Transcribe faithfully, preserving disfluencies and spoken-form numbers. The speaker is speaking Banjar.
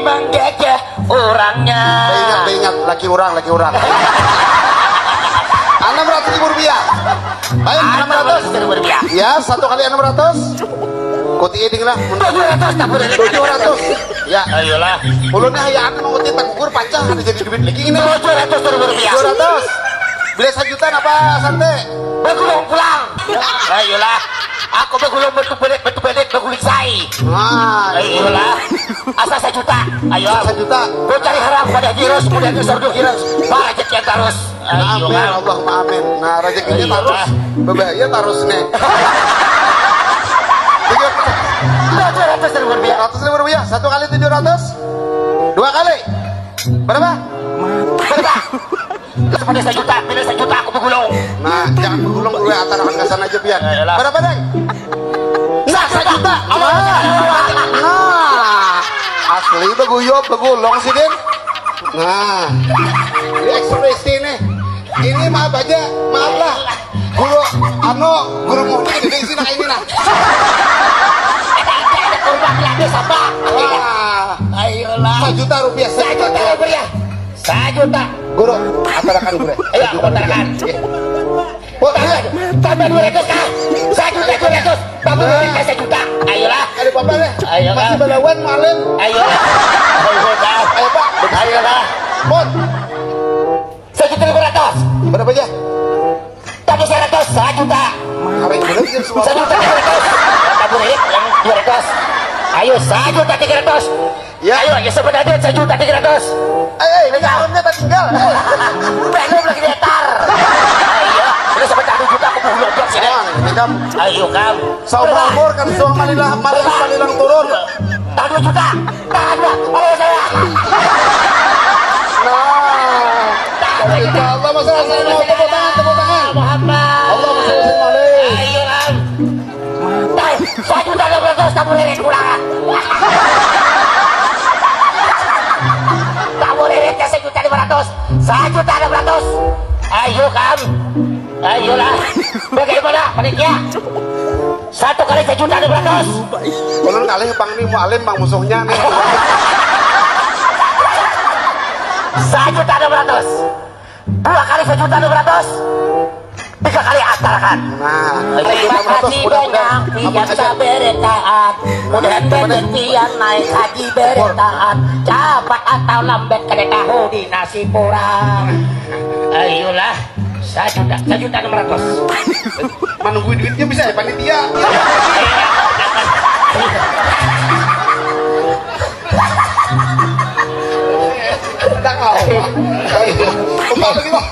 Mang Gajah orangnya. Baingat, baingat, laki orang, laki orang. Enam ratus ribu rupiah. Ayo, enam ratus. Enam ratus ribu rupiah. Ya, satu kali enam ratus. Kuti iding lah. Tujuh ratus, tak boleh. Tujuh ratus. Ya. Ayolah. Ulunnya ya, aku mau kuti tak gugur pacah, ada jadi duit lagi ini. Tujuh ratus ribu rupiah. Tujuh ratus. Bila sajuta apa, Sante? Begulung pulang. Ayolah. Aku begulung betul belit, betul belit, begulung sai. Wah. Ayolah. Asa sajuta. Ayo. Sajuta. Ku cari harap pada virus, kemudian diserbu virus. Rezeki yang terus. Ayo, Amin, Kang. Allahumma amin. Nah, rezekinya Ayo, terus. Kang. Berbahaya terus nih. Tujuh ratus ribu rupiah. Tujuh ratus ribu rupiah. Satu kali tujuh ratus. Dua kali. Berapa? Berapa? Pada sajuta, bila sajuta aku begulung. Nah, jangan begulung dulu ya, antarakan ke sana aja, Pian. Ya, iyalah. Berapa, Deng? Nah, sajuta. Nah, nah. Asli beguyup, begulung sih, Din. Nah, ini ekspresi nih. Ini maaf aja, maaf lah. Guru, anu, guru muda ini sih, nah, ini, nah. Ada, ada, ada korban lagi, siapa? Wah. Ayolah. Sajuta rupiah. Sajuta rupiah. Sajuta. Guru, antarakan, Guru. Ayo, antarakan. Iya. Wah, tambah, tambah dua ratus, ah. Sajuta dua ratus. Tambah dua ratus, sajuta. Ayolah. Ada apa-apa deh. Ayo, masih Kang. Balawan, Malin. Ayo. Ayo, Kang. Ayo, Pak. Ayolah. Pun. Sajuta lima ratus. Berapa aja? Tambah seratus, sajuta. Hari bener ya, suara. Sajuta tiga ratus. Tambah duit yang dua ratus. Ayo, sajuta tiga ratus. Ya. Ayo, ya, sebenarnya sajuta tiga ratus. Eh, eh, ini harumnya tak tinggal. Belum lagi datar. Ayo, ini sebentar dua juta aku belum sini. Ah, ini kan. Ayo, Kang. Saumur umur kan suang malilah, malilah, malilang turun. Tahan dua juta. Tahan dua. Ayo, saya. Nah. Tahan dua juta. Insya Allah, Mas Hasan, mau tepuk tangan, tepuk tangan. Muhammad. Allahumma sholli wa sallim alaih. Ayo, Kang. Tah, sajuta enam ratus, tak boleh lihat pulangan. Tak boleh lihat ya, sajuta lima ratus. Sajuta enam ratus. Ayo, Kang. Ayolah. Bagaimana, panitia? Satu kali sajuta enam ratus. Ulun ngalih pang nih, mualim pang musuhnya nih. Sajuta enam ratus. Dua kali sajuta enam ratus. Tiga kali antarakan. Nah, terima kasih banyak pian sabarataan. Mudahan badan pian naik haji barataan. Capat atau lambat kada tahu di nasib urang. Ayolah, sajuta, sajuta enam ratus. Menunggu duitnya bisa ya panitia. Udah kau. Kembali lagi, Bang.